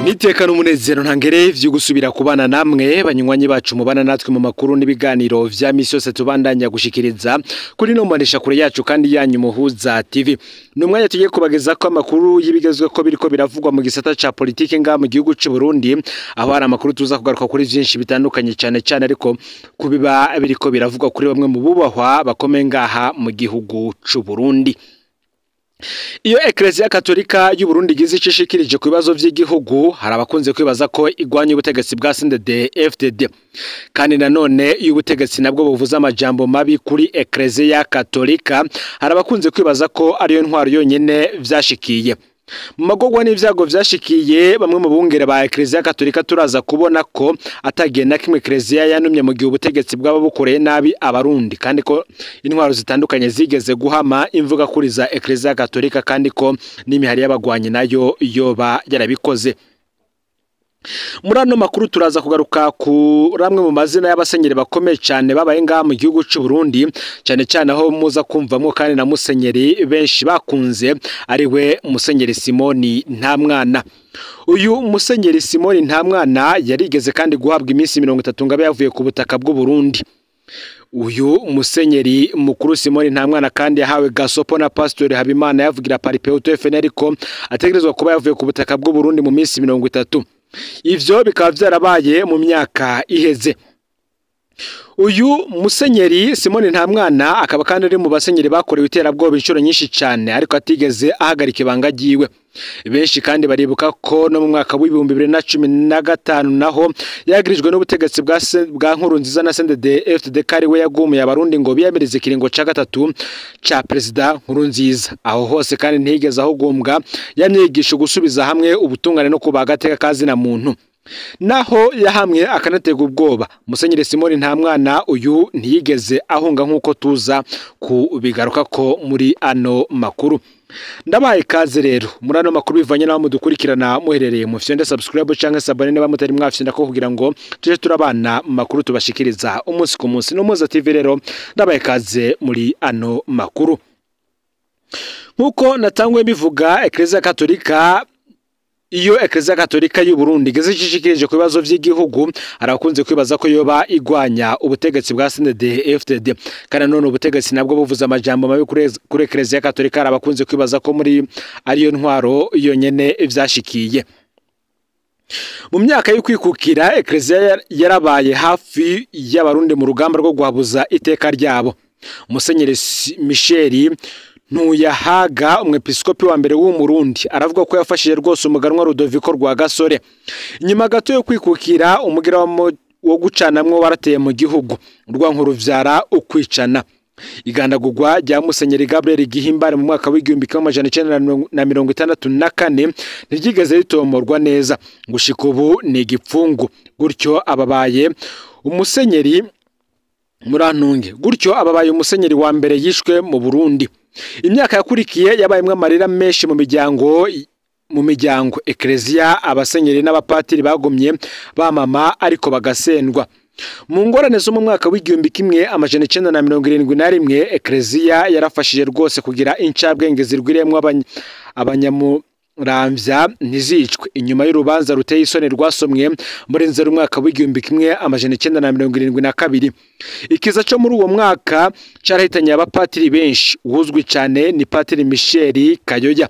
Niteka n'umunezero ntangere vyo gusubira kubana namwe banywanyi bacu mubana natwe mu makuru n'ibiganiro vya misi yose tubandanya gushikiriza kuri no mbonesha kure yacu kandi yanyu Muhuza TV. Numwanya tugiye kubageza ko amakuru y'ibigezwe ko biriko biravugwa mu gisata ca politike nga mu gihugu c'u Burundi, aho hari amakuru tuza kugaruka kuri vyinshi bitandukanye cyane cyane ariko kubiba biriko biravugwa kuri bamwe mu bubahwa bakomeye ngaha mu gihugu c'u Burundi. Iyo Eklezia Katolika y'u Burundi igize icishikirije ku bibazo vy'igihugu, hari abakunze kwibaza ko igwanya ubutegetsi bwa CNDD-FDD. Kandi nanone iyo ubutegetsi nabwo buvuze amajambo mabi kuri Eklezia Katolika, hari abakunze kwibaza ko ariyo ntwaro yonyene vyashikiye. Mu magorwa n'ivyago vyashikiye bamwe mu bungere ba Eklezia Katolika, turaza kubona ko atagiye na kimwe Eklezia yanumye mu gihe ubutegetsi bwaba bukoreye nabi abarundi, kandi ko intwaro zitandukanye zigeze guhama imvuga kuri za Eklezia Katolika, kandi ko n'imihari y'abagwanyi nayo yoba yarabikoze. Muri ano makuru turaza kugaruka ku ramwe mu mazina y'abasenyeri bakomeye cyane babaye ngaha mu gihugu c'u Burundi, cyane cyane aho muza kumvamwo kandi na musenyeri benshi bakunze ariwe Musenyeri Simoni Ntamwana. Uyu Musenyeri Simoni Ntamwana yarigeze kandi guhabwa iminsi 30 ngo abe yavuye ku butaka bw'u Burundi. Uyu Musenyeri mukuru Simoni Ntamwana kandi yahawe gasopo na Pastor Habimana yavugira Paripehutu FNL ko ategerezwa kuba yavuye ku butaka bw'u Burundi mu minsi 30. Ivyo bikaba vyarabaye mu myaka iheze. Uyu Musenyeri Simoni Ntamwana akaba kandi ari mu basenyeri bakorewe iterabwoba inshuro nyinshi cyane, ariko atigeze ahagarika ibanga ryiwe. Benshi kandi baribuka ko no mu mwaka w'2015 naho yagirijwe n'ubutegetsi bwa Nkurunziza na CNDD-FDD ko ari we yagumuye abarundi ngo biyamirize ikiringo ca gatatu ca Perezida Nkurunziza. Aho hose kandi ntiyigeze ahugumbwa, yamyigisha gusubiza hamwe ubutungane no kubaha agateka ka zina muntu. Naho yahamwe akanatega ubwoba, Musenyeri Simoni Ntamwana uyu ntiyigeze ahunga nk'uko tuza kubigaruka ko muri ano makuru. Ndabaye kaze rero muri ano makuru bivanye naho mudukurikirana muherereye, mufyonde subscribe canke s'abonner niba mutari mwafyonda ko kugira ngo tuje turabana mu makuru tubashikiriza umunsi ku munsi. No Muhuza TV rero ndabaye kaze muri ano makuru. Nkuko natangwe bivuga, Eklezia Katolika iyo Eklezia Katolika y'u Burundi igeze ishikirije ku bibazo vy'igihugu, arakunze kwibaza ko yoba igwanya ubutegetsi bwa CNDD-FDD. Kandi none ubutegetsi nabwo buvuze amajambo mabi kuri Eklezia Katolika, arabakunze kwibaza ko muri ariyo ntwaro yonyene vyashikiye. Mu myaka yo kwikukira, Eklezia yarabaye hafi y'abarundi mu rugamba rwo guhabuza iteka ryabo. Musenyeri Michel Ntuyahaga, umwepiskopi wa mbere w'Umurundi, aravuga ko yafashije rwose umuganwa Rudoviko Rwagasore. Inyuma gato yo kwikukira, umugira wo gucanamwo warateye mu gihugu, urwanko ruvyara ukwicana. Igandagurwa rya Musenyeri Gabriel Gihimbare mu mwaka w'1964 ntiryigeze ritomorwa neza, gushika ubu ni igipfungu. Gutyo ababaye umusenyeri Murantunge, gutyo ababaye umusenyeri wa mbere yishwe mu Burundi. Imyaka yakurikiye yabayemwo amarira menshi mu miryango Eklezia, abasenyeri n'abapatiri bagumye bamama ariko bagasendwa. Mu ngorane zo mu mwaka w'1971, Eklezia yarafashije rwose kugira incabwenge zirwiremwo abanyamuramvya ntizicwe. Inyuma y'urubanza ruteye isoni rwasomwe muri nzeri umwaka w'1972, ikiza co muri uwo mwaka carahitanye abapatiri benshi. Uwuzwi cane ni Patiri Michel Kayoya.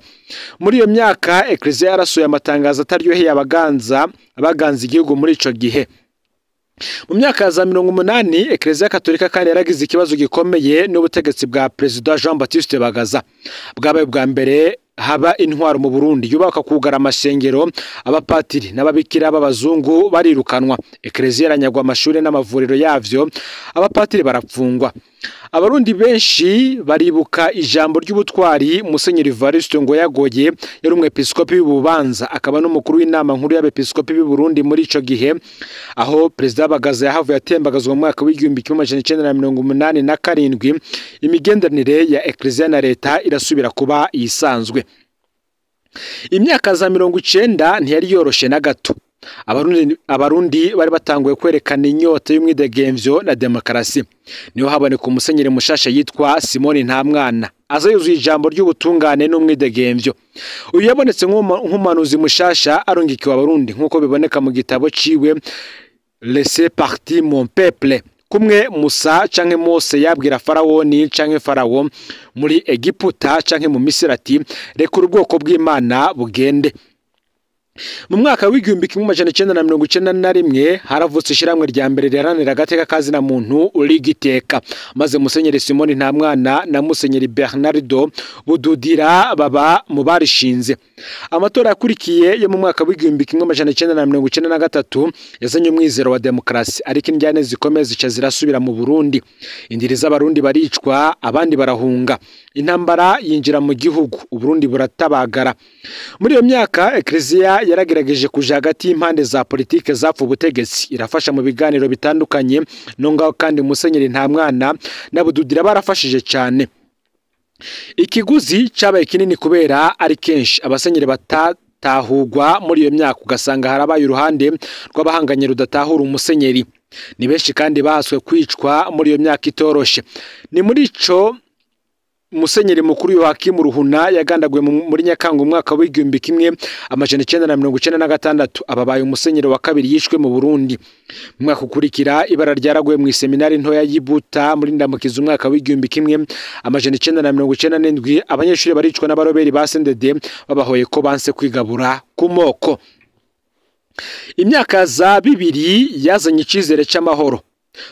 Muri iyo myaka Eklezia yarasohoye amatangazo ataryoheye abaganza igihugu muri ico gihe. Mu myaka za 80, Eklezia Katolika kandi yaragize ikibazo gikomeye n'ubutegetsi bwa Perezida Jean Baptiste Bagaza. Bwabaye bwa mbere haba intwaro mu Burundi yubaka kugara amashengero, abapatiri n'ababikira b'abazungu barirukanwa, Eklezia yaranyagwa amashuri n'amavuriro yavyo, abapatiri barapfungwa. Abarundi benshi baribuka ijambo ry'ubutwari Musenyeri Evariste Ngoyagoye, yari umwepiskopi w'Ububanza akaba n'umukuru w'inama nkuru y'abepiskopi b'u Burundi muri ico gihe, aho Perezida Bagaza yahavuye atembagazwa mu mwaka w'1987. Imigenderanire ya Eklezia na leta irasubira kuba isanzwe. Imyaka za 90 ntiyari yoroshe na gato. Abarundi bari batanguye kwerekana inyota y'umwidegemvyo na demokarasi. Niho haboneka umusenyeri mushasha yitwa Simoni Ntamwana. Aza yuzuye ijambo ry'ubutungane n'umwidegemvyo. Uyu yabonetse nk'umuhanuzi mushasha arungikiwe Abarundi, nk'uko biboneka mu gitabo ciwe Laissez partir mon peuple. Kumwe Musa canke Mose yabwira Farawoni canke Farawo muri Egiputa canke mu Misiri ati: "Rekura ubwoko bw'Imana bugende." Mu mwaka w'1991 haravutse ishyirahamwe rya mbere riharanira agateka kazina muntu Rigiteka, maze Musenyeri Simoni Ntamwana na Musenyeri Bernardo Bududira baba mu barishinze. Amatora yakurikiye yo mu mwaka w'1993 yazanye umwizero wa demokarasi, ariko indyane zikomeye zica zirasubira mu Burundi. Indiri z'Abarundi baricwa, abandi barahunga, intambara yinjira mu gihugu, Uburundi buratabagara. Muri iyo myaka Eklezia yaragerageje kuja hagati y'impande za politike zapfa ubutegetsi, irafasha mu biganiro bitandukanye. No ngaho kandi Musenyeri Ntamwana na Bududira barafashije cyane. Ikiguzi cabaye kinini kubera ari kenshi abasenyeri batatahugwa muri iyo myaka, ugasanga harabaye uruhande rw'abahanganye rudatahura umusenyeri. Ni benshi kandi bahaswe kwicwa muri iyo myaka itoroshe. Ni muri ico Musenyeri mukuru Yohakimu Ruhuna yagandaguwe muri Nyakanga umwaka w'1996, ababaye umusenyeri wa kabiri yishwe mu Burundi. Mu mwaka ukurikira ibara ryaraguye mu iseminari ntoya y'Ibuta muri Ndamukiza umwaka w'1997, abanyeshuri baricwa n'abaroberi ba CNDD babahoye ko banse kwigabura ku moko. Imyaka za 2000 yazanye icizere c'amahoro.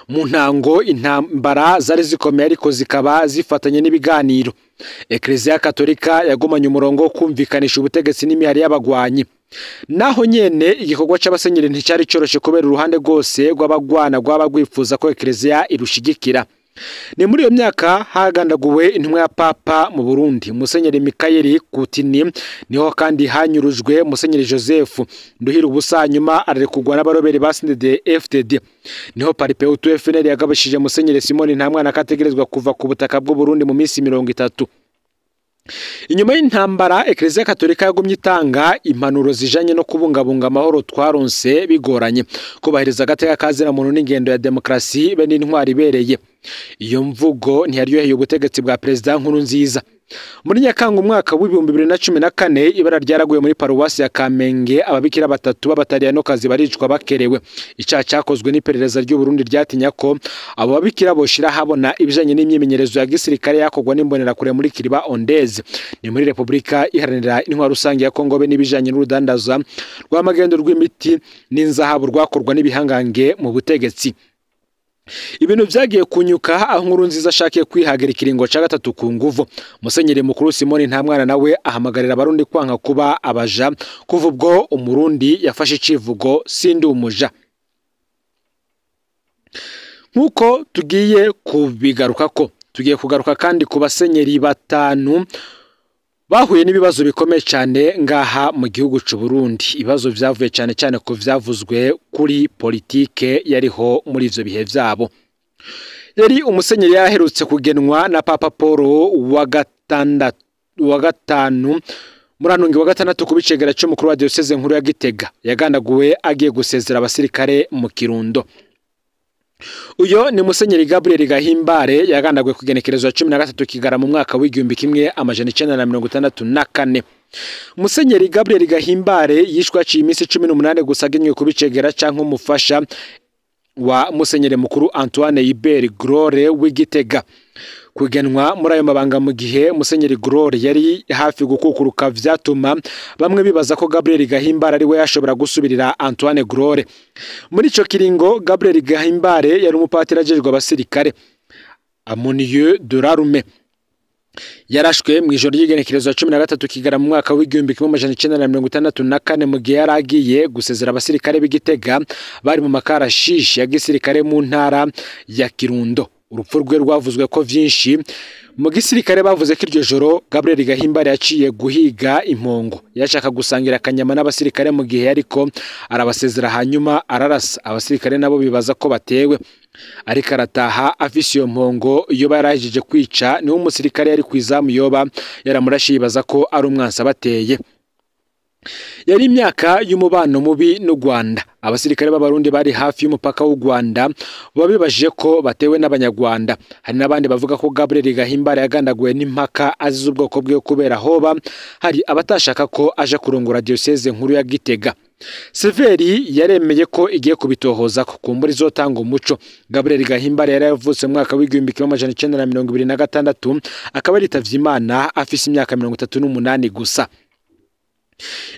Mu ntango intambara zari zikomeye, ariko zikaba zifatanye n'ibiganiro. Eklezia Katolika yagumanye umurongo wo kumvikanisha ubutegetsi n'imihari y'abagwanyi. Naho nyene igikorwa c'abasenyeri nticari coroshe kubera uruhande rwose rw'abagwana rwaba rwifuza ko Eklezia irushigikira. Ni muri iyo myaka hagandaguwe intumwa ya Papa mu Burundi, Musenyeri Mikayeli Kutini. Niho kandi hanyurujwe Musenyeri Joseph Nduhira ubusa, nyuma ararekurwa n'abaroberi ba CNDD FDD. Niho Paripehutu FNL yagabishije Musenyeri Simoni Ntamwana akategerezwa kuva ku butaka bw'u Burundi mu minsi 30. Inyuma y'intambara Eklezia Katolika yagumye itanga impanuro zijanye no kubungabunga amahoro twaronse bigoranye, kubahiriza agateka kazina muntu n'ingendo ya demokarasi be n'intwari ibereye. Iyo mvugo ntiyaryoheye ubutegetsi bwa Perezida Nkurunziza. Muri Nyakanga umwaka w'2014 ibara ryaraguye muri paruwasi ya Kamenge, ababikira batatu b'abataliyanokazi baricwa bakerewe. Icaha cyakozwe n'iperereza ry'u Burundi ryatinya ko abo babikira boshira habona ibijanye n'imyimenyerezo ya gisirikare yakorwa n'imbonerakure muri Kiriba Ondeze, ni muri Republika Iharanira Intwaro Rusange ya Kongo, be n'ibijanye n'urudandaza rw'amagendo rw'imiti n'inzahabu rwakorwa n'ibihangange mu butegetsi. Ibintu vyagiye kunyuka aho Nkurunziza ashakiye kwihagira ikiringo ca gatatu ku nguvu. Musenyeri mukuru Simoni Ntamwana nawe ahamagarira Abarundi kwanka kuba abaja. Kuva ubwo Umurundi yafashe icivugo sindi umuja. Nkuko tugiye kubigarukako, tugiye kugaruka kandi ku basenyeri batanu bahuye n'ibibazo bikomeye cyane ngaha mu gihugu c'u Burundi. Ibibazo vyavuye cyane cyane ku vyavuzwe kuri politike yariho muri ivyo bihe vyabo. Yari umusenyeri yaherutse kugenwa na Papa Paul wa gatanu muranungi wa gatandatu kubicegera c'umukuru wa diocese nkuru ya Gitega. Yagandaguwe agiye gusezera abasirikare mu Kirundo. Uyo ni Musenyeri Gabriel Gahimbare yagandaguwe kugenekerezwa 13 Kigarama mu mwaka w'1964. Musenyeri Gabriel Gahimbare yishwe aciye iminsi 18 gusa agenywe kubicegera canke umufasha wa Musenyeri mukuru Antoine Hubert Grore w'Igitega. Kugenwa muri ayo mabanga mu gihe Musenyeri Grore yari hafi gukukuruka vyatuma bamwe bibaza ko Gabriel Gahimbare ari we yashobora gusubirira Antoine Grore. Muri ico kiringo Gabriel Gahimbare yari umupatiri ajejwe abasirikare Amunieu de l'armée. Yarashwe mu ijoro ry'igenekerezo 13 Kigarama mu mwaka w'1964 mu gihe yaragiye gusezera abasirikare b'Igitega bari mu makarashishi ya gisirikare mu ntara ya Kirundo. Urupfu rwe rwavuzwe ko vyinshi mu gisirikare. Bavuze ko iryo joro Gabriel Gahimbare yaciye guhiga impongo, yashaka gusangira akanyama n'abasirikare mu gihe ariko arabasezera, hanyuma ararasa. Abasirikare nabo bibaza ko batewe, ariko arataha afise iyo mpongo yoba yarahejije kwica. Niho umusirikare yari kwizamu yoba yaramurashe yibaza ko ari umwansi abateye. Yari imyaka y'umubano mubi n'u Rwanda. Abasirikare b'Abarundi bari hafi y'umupaka w'u Rwanda babibajije ko batewe n'Abanyarwanda. Hari n'abandi bavuga ko Gabriel Gahimbare yagandaguwe n'impaka azize ubwoko bwe, kubera hoba hari abatashaka ko aje kurongora diocese nkuru ya Gitega. Severi yaremeye ko igiye kubitohoza ko kumbura izotanga umuco. Gabriel Gahimbare yari yavutse mu mwaka w'1926, akaba yaritavye Imana afise imyaka 38 gusa.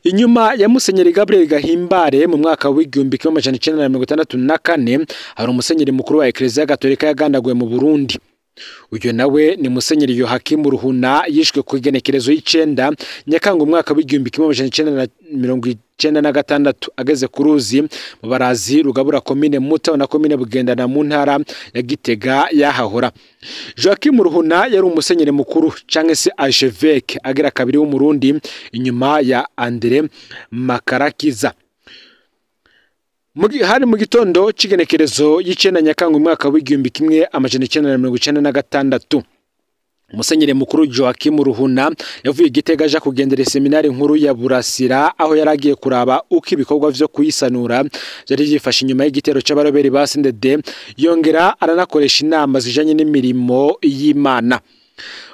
Inyuma ya Musenyeri Gabriel Gahimbare, mu mwaka w'1964, hari umusenyeri mukuru wa Eklezia Gatolika yagandaguwe mu Burundi. Uyu nawe ni Musenyeri Yohakimu Ruhuna, yishwe ku igenekerezo y'icenda Nyakanga umwaka w'1996, ageze ku ruzi mu Barazi rugabura komine Mutaho na komine Bugendana mu ntara ya Gitega yahahora. Joachim Ruhuna yari umusenyeri mukuru canke se archevêque agira kabiri w'Umurundi inyuma ya Andre Makarakiza. Hari mu gitondo c'igenekerezo y'icenda Nyakanga umwaka w'1996. Musenyeri mukuru Joachim Ruhuna yavuye Gitega aja kugendera seminari nkuru ya Burasira, aho yaragiye kuraba uko ibikorwa vyo kuyisanura vyari vyifashe inyuma y'igitero c'abaroberi ba CNDD, yongera aranakoresha inama zijanye n'imirimo y'Imana.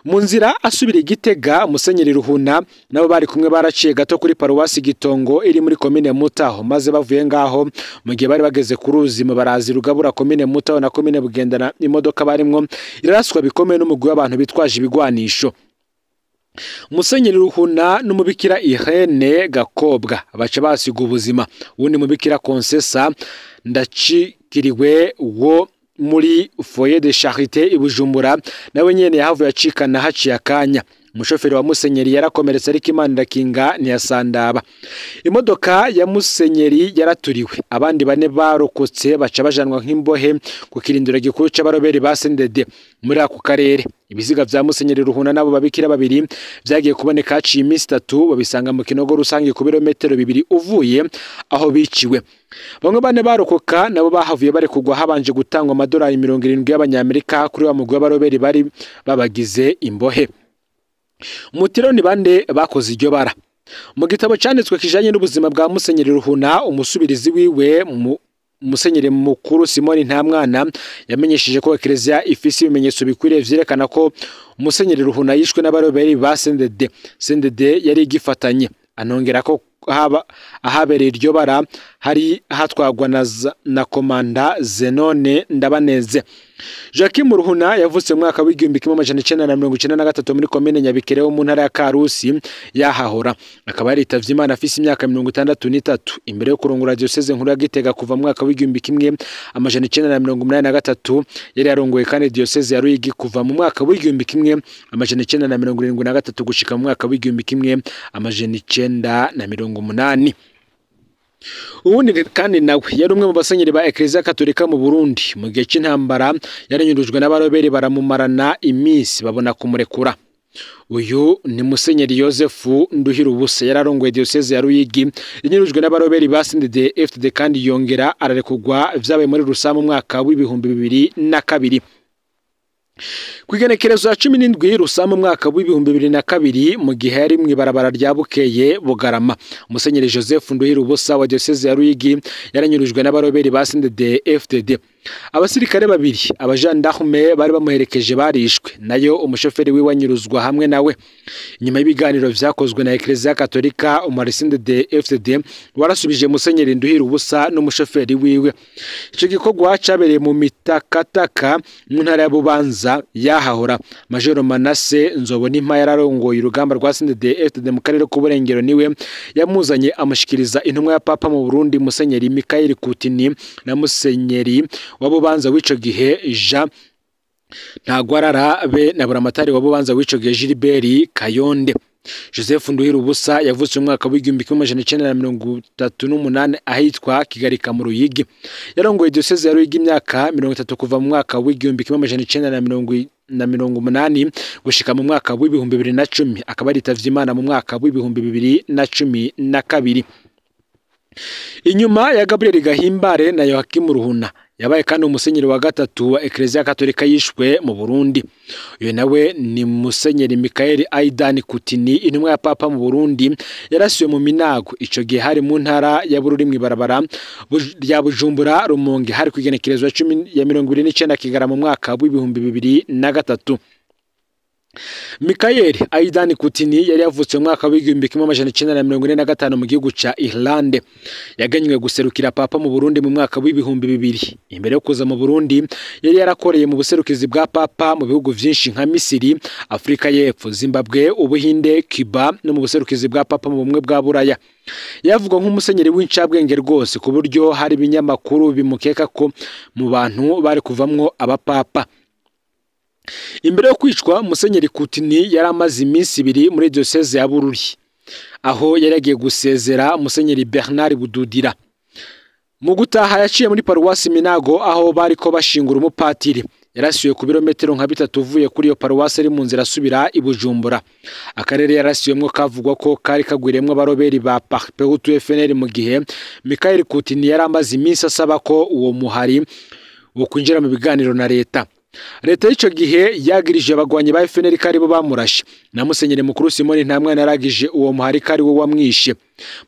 Mu nzira asubira Igitega, Musenyeri Ruhuna nabo bari kumwe baraciye gato kuri paruwasi Gitongo iri muri komine Mutaho, maze bavuye ngaho, mu gihe bari bageze ku ruzi mu Barazi rugabura komine Mutaho na komine Bugendana, imodoka barimwo iraraswa bikomeye n'umugwi w'abantu bitwaje ibigwanisho. Musenyeri Ruhuna n'umubikira Irene Gakobwa baca basiga ubuzima. Uwundi mubikira Konsesa Ndacikiriwe wo muri Foyer de Charité i Bujumbura nawe nyene yahavuye acikana haciye akanya. Umushoferi wa Musenyeri yarakomeretse, ariko Imana irakinga ntiyasandaba. Imodoka ya Musenyeri yaraturiwe, abandi bane barokotse baca bajanwa nk'imbohe ku kirindiro gikuru c'abaroberi ba CNDD muri ako karere. Ibiziga vya Musenyeri Ruhuna n'abo babikira babiri vyagiye kuboneka haciye iminsi 3, babisanga mu kinogo rusange ku birometero 2 uvuye aho biciwe. Bamwe bane barokoka nabo bahavuye bari kugwa habanje gutangwa amadolari 70 y'Abanyamerika kuri wa mugwi w'abaroberi bari babagize imbohe. Mutiro ni bande bakoze iryo bara? Mu gitabo canditswe kijanye n'ubuzima bwa Musenyeri Ruhuna, umusubirizi wiwe Musenyeri mukuru Simoni Ntamwana yamenyesheje ko Eklezia ifise ibimenyetso bikwiriye vyerekana ko Musenyeri Ruhuna yishwe n'abaroberi ba CNDD. CNDD yari igifatanye. Anongera ko haba ahabereye iryo bara hari hatwagwa na komanda Zenone Ndabaneze. Joachim Ruhuna yavutse mu mwaka w'1993 muri komine Nyabikere wo mu ntara ya Karusi yahahora, akaba yaritavye Imana afise imyaka 63. Imbere yo kurongora diocese nkuru ya Gitega kuva mu mwaka w'1983, yari yarongoye kandi diocese ya Ruyigi kuva mu mwaka w'1973 gushika mu mwaka w'1980. Uwundi kandi nawe yari umwe mu basenyeri ba Eklezia Katolika mu Burundi. Mu gihe c'intambara yaranyurujwe n'abaroberi baramumarana iminsi babona kumurekura. Uyu ni Musenyeri Yosefu Nduhirubuse, yararongoye diocese ya Ruyigi, yanyurujwe n'abaroberi ba CNDD FDD kandi yongera ararekugwa, vyabaye muri Rusamu mu mwaka w'2002. Kwigenekerezo ya 17 Rusamu mwaka w'2002, mu gihe yari mw'ibarabara rya Bukeye Bugarama, Musenyeri Joseph Nduhirubusa wa diocese ya Ruyigi yaranyurujwe n'abaroberi ba CNDD FDD. Abasirikare babiri abajandarume bari bamuherekeje barishwe, nayo umushoferi wiwe anyuruzwa hamwe nawe. Inyuma y'ibiganiro vyakozwe na Eklezia Katolika, umwari CNDD FDD warasubije Musenyeri Nduhirubusa n'umushoferi wiwe. Ico gikorwa cabereye mu Mitakataka mu ntara ya Bubanza yahahora. Majoro Manase Nzobonimpa yararongoye urugamba rwa CNDD FDD mu karere k'Uburengero, niwe yamuzanye amushikiriza intumwa ya Papa mu Burundi Musenyeri Michael Kutini na Musenyeri wa Bubanza w'ico gihe Jean Ntagwarara be na Buramatari wa Bubanza w'ico gihe Gilbert Kayonde. Joseph Nduhirubusa yavutse mu mwaka w'1938 ahitwa Kigarika mu Ruyigi. Yarongoye diocese ya Ruyigi imyaka 30 kuva mu mwaka w'1980 gushika mu mwaka w'2010, akaba yaritavye Imana mu mwaka w'2012. Inyuma ya Gabriel Gahimbare na Joachim Ruhuna Yabaye kandi umusenyeri wa gatatu wa Eklezia Katolika yishwe mu Burundi. Uyu nawe ni Musenyeri Michael Aidan Kutini, intumwa ya Papa mu Burundi, yarasiwe mu Minago. Ico gihe hari mu ntara ya Bururi mw'ibarabara rya Bujumbura Rumonge, hari kwigenekerezwa 29 Kigarama mu mwaka w'2003. Michael Aidan Kutini yari yavutse mu mwaka w'1945 mu gihugu ca Irlande. Yaganywe guserukira Papa mu Burundi mu mwaka w'2000. Imbere yo kuza mu Burundi yari yarakoreye mu buserukizi bwa Papa mu bihugu vyinshi nka Misiri, Afrika y'Epfo, Zimbabwe, Ubuhinde, Cuba no mu buserukizi bwa Papa mu bumwe bwa Buraya. Yavugwa nk'umusenyeri w'incabwenge rwose, ku buryo hari ibinyamakuru bimukeka ko mu bantu bari kuvamwo abapapa. Imbere yo kwicwa, Musenyeri Kutini yari amaze iminsi ibiri muri diocese ya Bururi, aho yari yagiye gusezera Musenyeri Bernard Bududira. Mu gutaha yaciye muri paruwasi Minago, aho bariko bashingura umupatiri. Yarasiwe ku birometero nka bitatu uvuye kuri iyo paruwasi ari mu nzira asubira i Bujumbura. Akarere yarasiwemwo kavugwa ko kari kagwiriyemwo abaroberi ba Parpehutu FNL, mu gihe Michael Kutini yari amaze iminsi asaba ko uwo muhari wo kwinjira mu biganiro na leta. Leta y'ico gihe yagirije abagwanyi ba FNL ko aribo bamurashe, na Musenyeri Mukuru Simoni Ntamwana yaragije uwo muhari ko ariwo wamwishe.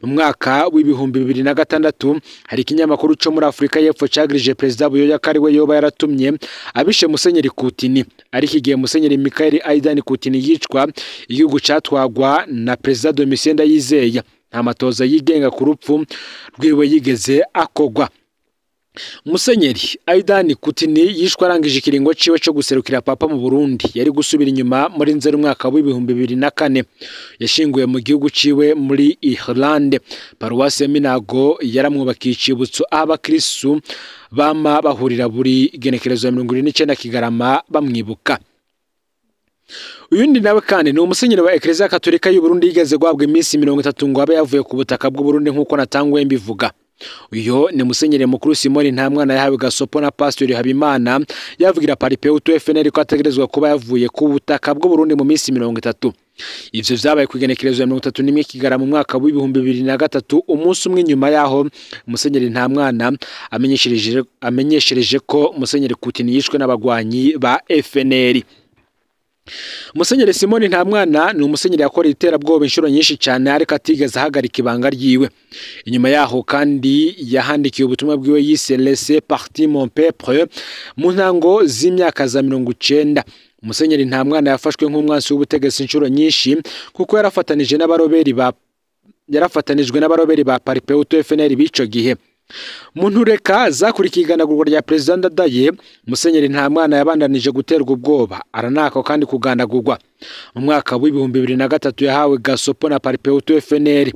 Mu mwaka w'2006 hari ikinyamakuru co muri Afrika y'Epfo cagirije Perezida Buyoya ko ariwe yoba yaratumye abishe Musenyeri Kutini. Ariko igihe Musenyeri Michael Aidan Kutini yicwa, igihugu catwagwa na Perezida Domitien Ndayizeye. Nta matoza yigenga ku rupfu rwiwe yigeze akogwa. Musenyeri Aidan Kutini yishwe arangije ikiringo ciwe co guserukira Papa mu Burundi. Yari gusubira inyuma muri nzeri umwaka w'2004. Yashinguye mu gihugu ciwe muri Irlande. Paruwasi ya Minago yaramwubakiye icibutso aho abakristu bama bahurira buri igenekerezo ya 29 Kigarama bamwibuka. Uyundi nawe kandi ni umusenyeri wa Eklezia Katolika y'u Burundi yigeze guhabwa iminsi 30 ngo abe yavuye ku butaka bw'u Burundi nk'uko natanguye mbivuga. Uyo ni Musenyeri Mukuru Simoni Ntamwana, yahawe gasopo na Pastori Habimana, yavugira Paripeutu FNL ko ategerezwa kuba yavuye ku butaka bw'u Burundi mu minsi 30. Ivyo vyabaye kwigenekerezo ya 31 Kigarama mu mwaka w'2003, umunsi umwe nyuma yaho Musenyeri Ntamwana amenyeshereje ko Musenyeri Kutini yishwe n'abagwanyi ba FNL. Musenyeri Simoni Ntamwana ni umusenyeri yakoreye iterabwoba inshuro nyinshi cyane, ariko atigeze ahagarika ibanga ryiwe. Inyuma yaho kandi yahandikiye ubutumwa bwiwe yise Laissez partir mon peuple mu ntango z'imyaka za 90. Musenyeri Ntamwana yafashwe nk'umwansi w'ubutegetsi inshuro nyinshi, kuko yarafatanijwe n'abaroberi ba Paripeutu FNL b'ico gihe. Mu ntureka zakurikiye iganagurwa rya Perezida Ndadaye, Musenyeri Ntamwana yabandanije guterwa ubwoba, aranako kandi kugandagurwa. Mu mwaka w'2003 yahawe gasopo na Paripeutu FNL.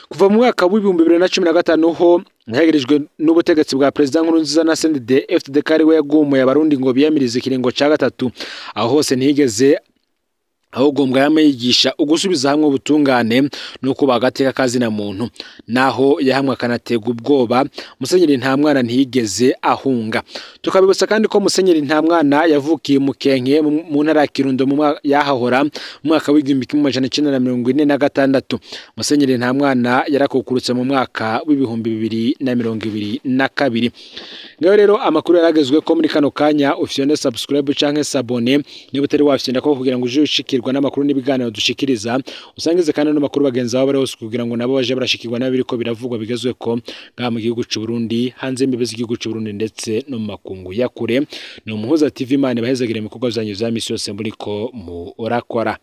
Kuva mu mwaka w'2015 ho yahegerejwe n'ubutegetsi bwa Perezida Nkurunziza na CNDD FDD ko ariwe yagumuye abarundi ngo biyamirize ikiringo ca gatatu. Aho hose ntiyigeze ahubwo yama yigisha ugusubiza hamwe ubutungane no kuba agateka kazina muntu. Naho yahamwe akanatega ubwoba, Musenyeri Ntamwana ntiyigeze ahunga. Tukabibutsa kandi ko Musenyeri Ntamwana yavukiye mu Kenke mu ntara ya Kirundo yahahora mu mwaka w'1946. Musenyeri Ntamwana yarakukurutse mu mwaka w'2022. Ngaho rero amakuru yaragezwe ko muri kano kanya ufyonde subscribe canke s'abonner niba utari wafyonda ko kugira ngo uje ushikirwa n'amakuru n'ibiganiro dushikiriza, usangize kandi n'amakuru bagenzi babo bari hose kugira ngo nabo baje barashikirwa n'abiriko biravugwa bigezwe ko ngaha mu gihugu c'u Burundi, hanze y'imbibe z'igihugu c'u Burundi ndetse no mu makungu ya kure. Ni Umuhuza TV, Imana ibahezagire mu bikorwa vyanyu vya misi yose muriko murakora.